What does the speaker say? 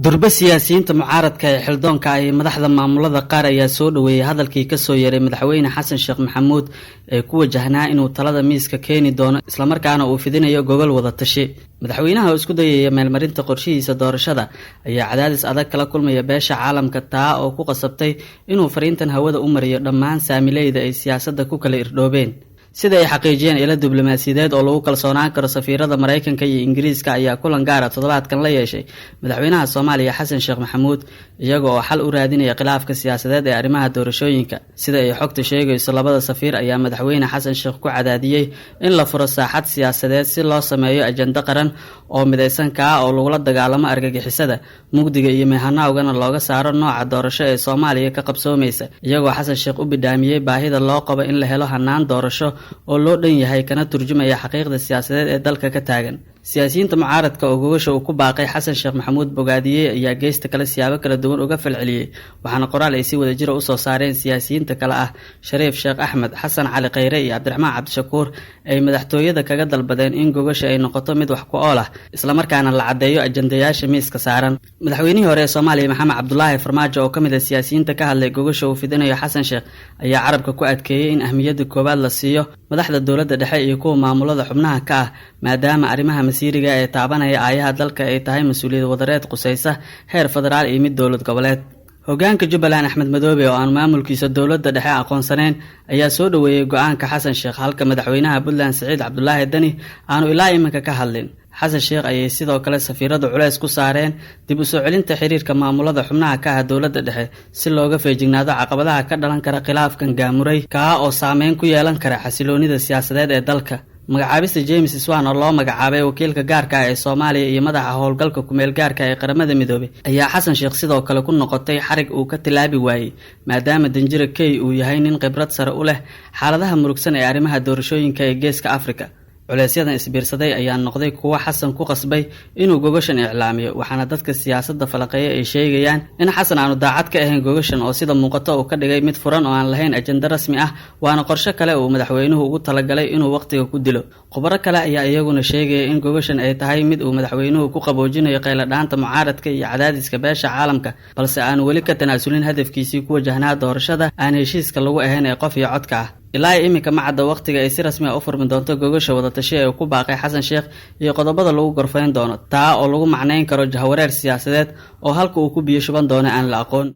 Durbe siyaasiyiinta mucaaradka ee xildoonka ah iyo madaxda maamulada qaar ayaa soo dhoweeyey hadalkii kasoo yeeray madaxweyne Xasan Sheekh Maxamuud ee ku wajahnaa inuu talada miiska keeni doono, islamarkaana uu fidinayo gogol wada tashi. Madaxweynaha oo isku dayaya meelmarinta qorshihiisa doorashada ayaa cadaadis adag kala kulmaya beesha caalamka, taa oo ku qasabtay inuu fariintan hawada u mariyo dhammaan saamileyda ay siyaasadda ku kala irdhoobeen. Sida ay xaqiijiyeen ilo diblomaasiyadeed oo lagu kalsoonaan karo, safiirada Maraykanka iyo Ingiriiska ayaa kulan gaara toddobaadkan la yeeshay madaxweynaha Soomaaliya Xasan Sheekh Maxamuud, iyaga oo xal u raadinaya khilaafka siyaasadeed ee arrimaha doorashooyinka. Sida ay xogta sheegayso, labada safiir ayaa madaxweyne Xasan Sheekh ku cadaadiyey in la furo saaxad siyaasadeed si loo sameeyo ajando qaran oo midaysan, kaa oo lagula dagaalamo argagixisada, mugdiga iyo meehanaawgana looga saaro nooca doorasho ee Soomaaliya ka qabsoomaysa, iyagoo Xasan Sheekh u bidhaamiyey baahida loo qabo in la helo hanaan doorasho oo loo dhan yahay, kana turjumaya xaqiiqda siyaasadeed ee dalka ka taagan. Siyaasiyiinta mucaaradka oo gogasha uu ku baaqay Xasan Sheekh Maxamuud bogaadiyey ayaa geesta kale siyaabo kala duwan uga falceliyey, waxaana qoraal ay si wadajira usoo saareen siyaasiyiinta kale ah Shariif Sheekh Axmed, Xasan Cali Khayre iyo Cabdiraxmaan Cabdishakuur ay madaxtooyada kaga dalbadeen in gogasha ay noqoto mid wax ku ool ah, islamarkaana la caddeeyo ajandayaasha miiska saaran. Madaxweynihii hore ee Soomaaliya Maxamed Cabdulaahi Farmaajo oo ka mid ah siyaasiyiinta ka hadlay gogasha uu fidinayo Xasan Sheekh ayaa carabka ku adkeeyey in ahmiyadda koowaad la siiyo madaxda dowladda dhexe iyo kuwa maamulada xubnaha ka ah, maadaama arrimaha masiiriga ee taabanaya aayaha dalka ay tahay mas-uuliyad wadareed qusaysa heer federaal iyo mid dowlad goboleed. Hogaanka Jubbaland Axmed Madoobe oo aan maamulkiisa dowladda dhexe aqoonsaneyn ayaa soo dhoweeyey go-aanka Xasan Sheekh, halka madaxweynaha Puntland Siciid Cabdulaahi Deni aanu ilaa iminka ka hadlin. Xasan Sheekh ayay sidoo kale safiiradu culeys ku saareen dib u soo celinta xiriirka maamulada xubnaha ka ah dowladda dhexe, si looga feejignaado caqabadaha ka dhalan kara khilaafkan gaamuray, kaa oo saameyn ku yeelan kara xasiloonida siyaasadeed ee dalka. Magacaabista James Swan oo loo magacaabay wakiilka gaarka ah ee Soomaaliya iyo madaxa howlgalka kumeel gaarka ee Qaramada Midoobay ayaa Xasan Sheekh sidoo kale ku noqotay xarig uu ka tilaabi waayey, maadaama danjira Key uu yahay nin khibrad sare u leh xaaladaha murugsan ee arrimaha doorashooyinka ee Geeska Afrika. Culeysyadan isbiirsaday ayaa noqday kuwo Xasan ku qasbay inuu gogashan iclaamiyo, waxaana dadka siyaasadda falaqeeya ay sheegayaan in Xasan aanu daacad ka ahayn gogashan, oo sida muuqato uu ka dhigay mid furan oo aan lahayn ajando rasmi ah, waana qorshe kale uu madaxweynuhu ugu talagalay inuu wakhtiga ku dilo. Khubaro kale ayaa iyaguna sheegaya in gogashan ay tahay mid uu madaxweynuhu ku qaboojinayo qayladhaanta mucaaradka iyo cadaadiska beesha caalamka, balse aanu weli ka tanaasulin hadafkiisii ku wajahnaa doorashada aan heshiiska lagu ahayn ee qof iyo codka ah. Ilaa iminka ma cadda wakhtiga ay si rasmi ah u furmi doonto gogasha wadatashi ee uu ku baaqay Xasan Sheekh iyo qodobada lagu gorfayn doono, taa oo lagu macnayn karo jahwareer siyaasadeed oo halka uu ku biyo shuban doono aan la aqoon.